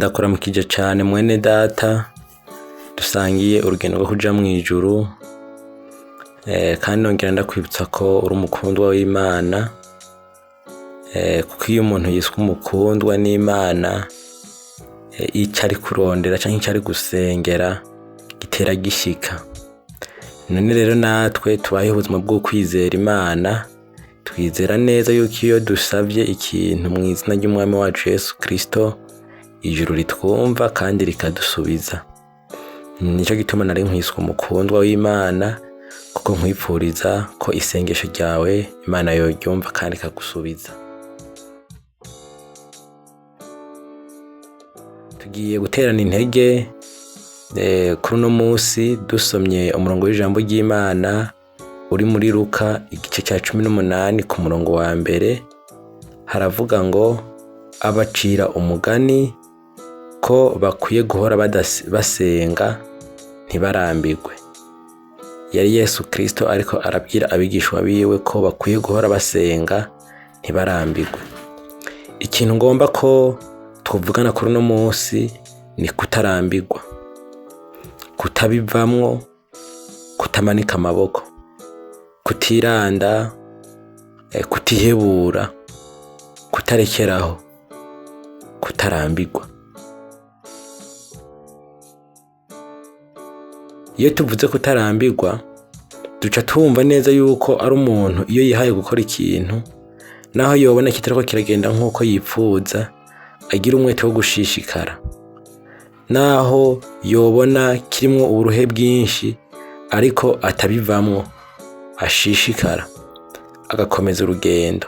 Ndakuramukije cane mwene data dusangiye urugendo rwo kuja mw'ijuru, kandi nongera ndakwibutsa ko uri umukundwa w'Imana, kuko iyo umuntu yiswe umukundwa n'Imana, ico ari kurondera canke ico ari gusengera gitera gishika. None rero natwe tubayeho ubuzima bwo kwizera Imana, twizera neza yuko iyo dusavye ikintu mw'izina ry'Umwami wacu Yesu Kristo, ijuru ritwumva kandi rikadusubiza. Nico gituma nari nkwiswe umukundwa w'Imana, kuko nkwipfuriza ko isengesho ryawe Imana yoryumva kandi ikagusubiza. Tugiye guterana intege kuri uno musi dusomye umurongo w'ijambo ry'Imana uri muri Luka igice ca 18 ku murongo wa mbere, haravuga ngo abacira umugani ko bakwiye guhora basenga ntibarambirwe. Yari Yesu Kristo ariko arabwira abigishwa biwe ko bakwiye guhora basenga ntibarambirwe. Ikintu ngomba ko twovugana kuri uno musi ni kutarambirwa, kutabivamwo, kutamanika amaboko, kutiranda, kutihebura, kutarekeraho, kutarambirwa. Iyo tuvuze kutarambirwa, duca twumva neza yuko ari umuntu iyo yihaye gukora ikintu, naho yobona kitariko kiragenda nk'uko yipfuza, agira umwete wo gushishikara. Naho yobona kirimwo uburuhe bwinshi, ariko atabivamwo, ashishikara, agakomeza urugendo.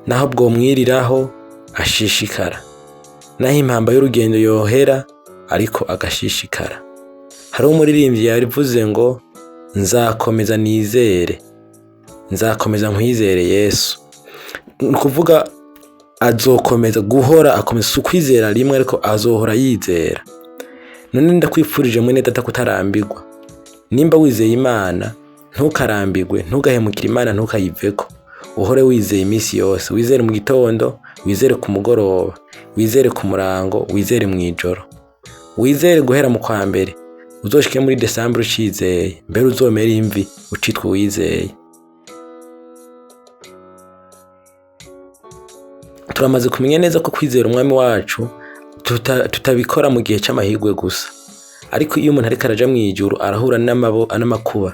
Naho bwomwiriraho, ashishikara. Naho impamba y'urugendo yohera, ariko agashishikara. Hariho umuririmbyi yabivuze ngo nzakomeza nizere, nzakomeza nkwizere Yesu. Ni ukuvuga azokomeza guhora akomeza, si ukwizera rimwe ariko azohora yizera. None ndakwifurije mwene data kutarambirwa. Nimba wizeye Imana, ntukarambirwe, ntugahemukire Imana, ntukayiveko. Uhore wizeye iminsi yose, wizere mu gitondo, wizere ku mugoroba, wizere ku murango, wizere mw'ijoro. Wizere guhera mu kwa mbere, uzoshike muri Desambure ucizeye, mbere uzomera imvi ucitwa uwizeye. Turamaze kumenya neza ko kwizera Umwami wacu tutabikora mu gihe c'amahirwe gusa. Ariko iyo umuntu ariko araja mw'ijuru arahura n'amakuba,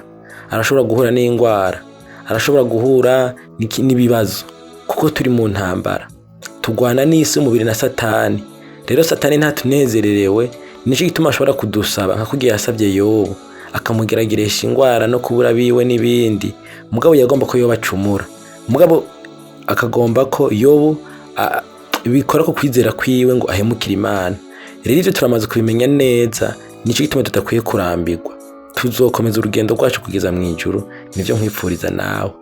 arashobora guhura n'ingwara, arashobora guhura n'ibibazo, kuko turi mu ntambara. Tugwana n'isi, umubiri na Satani. Rero Satani ntatunezererewe, nico gituma ashobora kudusaba nka kurya yasavye Yobu, akamugerageresha ingwara no kubura biwe n'ibindi. Mugabo yagomba ko Yobu acumura, mugabo akagomba ko Yobu bikora ko kwizera kwiwe ngo ahemukire Imana. Rero ivyo turamaze kubimenya neza, nico gituma tudakwiye kurambirwa. Tuzokomeza urugendo rwacu kugeza mw'ijuru, nivyo nkwipfuriza nawe.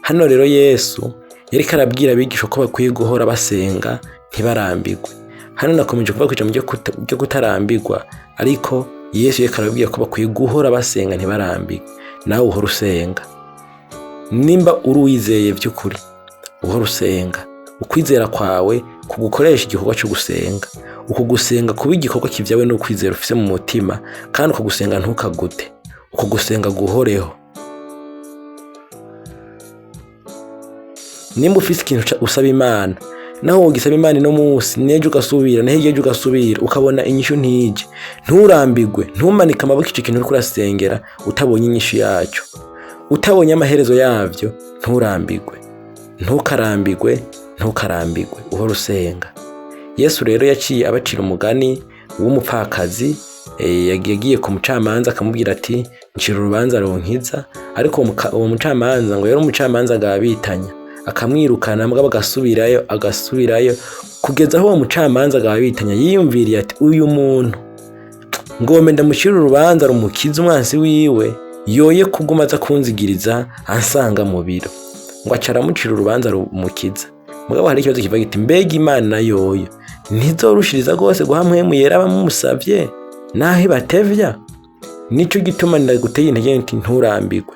Hano rero Yesu yariko arabwira abigishwa ko bakwiye guhora basenga ntibarambirwe. Hano nakomeje kuvuga kw'ijambo ryo kutarambirwa, ariko Yesu yariko arababwira ko bakwiye guhora basenga ntibarambirwe. Nawe uhora usenga. Nimba uri uwizeye vy'ukuri, uhora usenga. Ukwizera kwawe kugukoresha igikorwa co gusenga. Uku gusenga kuba igikorwa kivyawe n'ukwizera ufise mu mutima, kandi uko gusenga ntukagute. Uko gusenga guhoreho. Nimba ufise ikintu usaba Imana, naho wogisaba Imana ino musi, n'ejo ugasubira, n'ejo ejo ugasubira, ukabona inyishu ntije, nturambirwe, ntumanike amaboko ico kintu uriko urasengera utabonye inyishu yaco, utabonye amaherezo yavyo, nturambirwe, ntukarambirwe, ntukarambirwe, uhora usenga. Yesu rero yaciye abacira umugani w'umupfakazi, yagiye ku mucamanza akamubwira ati ncira urubanza runkiza, ariko uwo mucamanza ngo yari umucamanza agabitanya, akamwirukana, mugabo agasubirayo, agasubirayo, kugeza aho uwo mucamanza agabitanya yiyumviriye ati uyu muntu ngombe ndamucira urubanza rumukize umwansi wiwe, yoye kuguma aza kunzigiriza ansanga mu biro, ngo aca aramucira urubanza rumukiza. Mugabo hari ikibazo kivuga giti mbega Imana yoyo ntizorushiriza rwose guha mpwemu yera abamumusavye naho ibatevya? Nico gituma ndaguteye intege nti nturambirwe.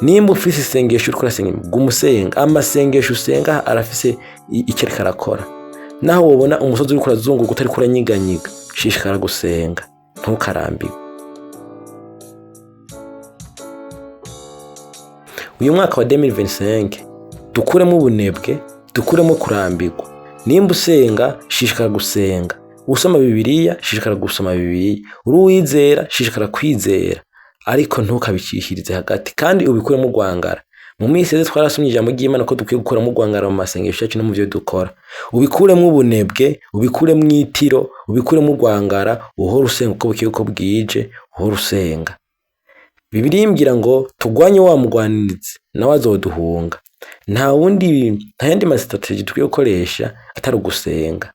Nimba ufise isengesho uriko urasenga, guma usenga. Amasengesho usenga arafise icyo ariko arakora. Naho wobona umusozi uriko urazunguruka utariko uranyiganyiga, shishikara gusenga, ntukarambirwe. Uyu mwaka wa 2025 dukuremo ubunebwe, dukuremo kurambirwa. Nimba usenga, shishikara gusenga. Usoma Bibiliya, shishikara gusoma Bibiliya. Uri uwizera, shishikara kwizera. Ariko ntukabicishirize hagati kandi ubikuremo urwangara. Mu minsi iheze twarasomye ijambo ry'Imana ko dukwiye gukuramo urwangara mu masengesho yacu no mu vyo dukora. Ubikuremo ubunebwe, ubikuremo itiro, ubikuremo urwangara, uhore usenga uko bukeye uko bwije, uhore usenga. Bibiliya imbwira ngo turwanye wa mugwanizi nawe azoduhunga. Nta wundi, nta yandi ma strategy dukwiye gukoresha atari ugusenga.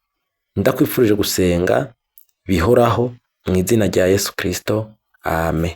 Ndakwifurije gusenga bihoraho mu izina rya Yesu Kristo. Amen.